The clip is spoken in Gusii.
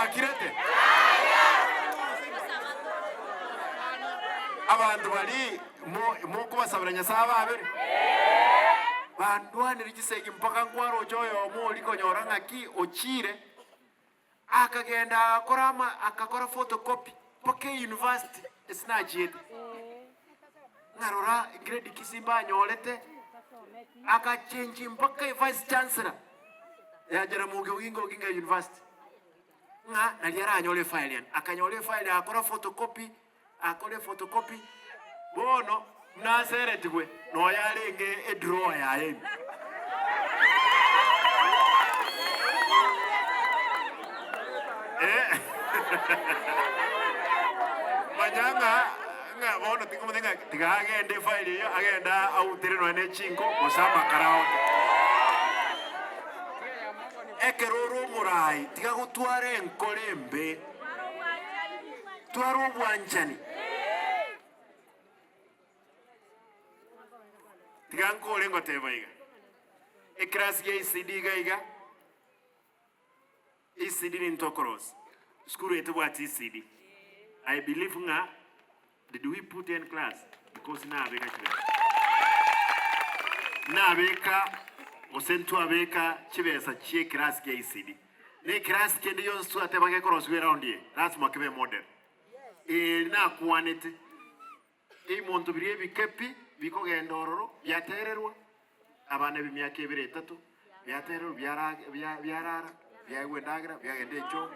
Mwakirete? Abanto baria mo- mokobasabera Nyasae ababere? Bandwanire chisegi mpaka nkwaroche oyomo oria konyora ng'aki ochire, akagenda agakora ama akakora photocopy mpaka eyunivasiti ase nachiete. Ng'a rora grade ki simbanyorete, agachengi mpaka evice chancellor ya Jaramogi Oginga Oginga University. Ng'a nari aranyore efile yane, akanyora efile agakora photocopy, akore photocopy, bono naseretigwe nonya arenge edrawer yaye ime. Eh, manya ng'a ng'a bono tingomanya ng'a tiga agende efile eyio agende autere nonya ne chinko gose amakara aote. Ekero ore omoraai, tiga gotwara enkoro embe, twara obwanchani. Tiga nkore ngoteba iga, eclass ya ECD iga iga, ECD nintwe okorosia, esukuru eye tebwati ECD. I believe ng'a did we put any class because nabeka chibesa, nabeka gose ntwabeka chibesa chia eclass kia ECD. Na eclass kende gionsi twateba gekorosiwa eround eye, lasima kebe model. Eri nakwanete. Ebimonto biria ebike pi bikogenda ororo biatererwa, abana b'emiaka ebere etato, biatererwa biara biarara, biaegwa endagera, biagenda echoo.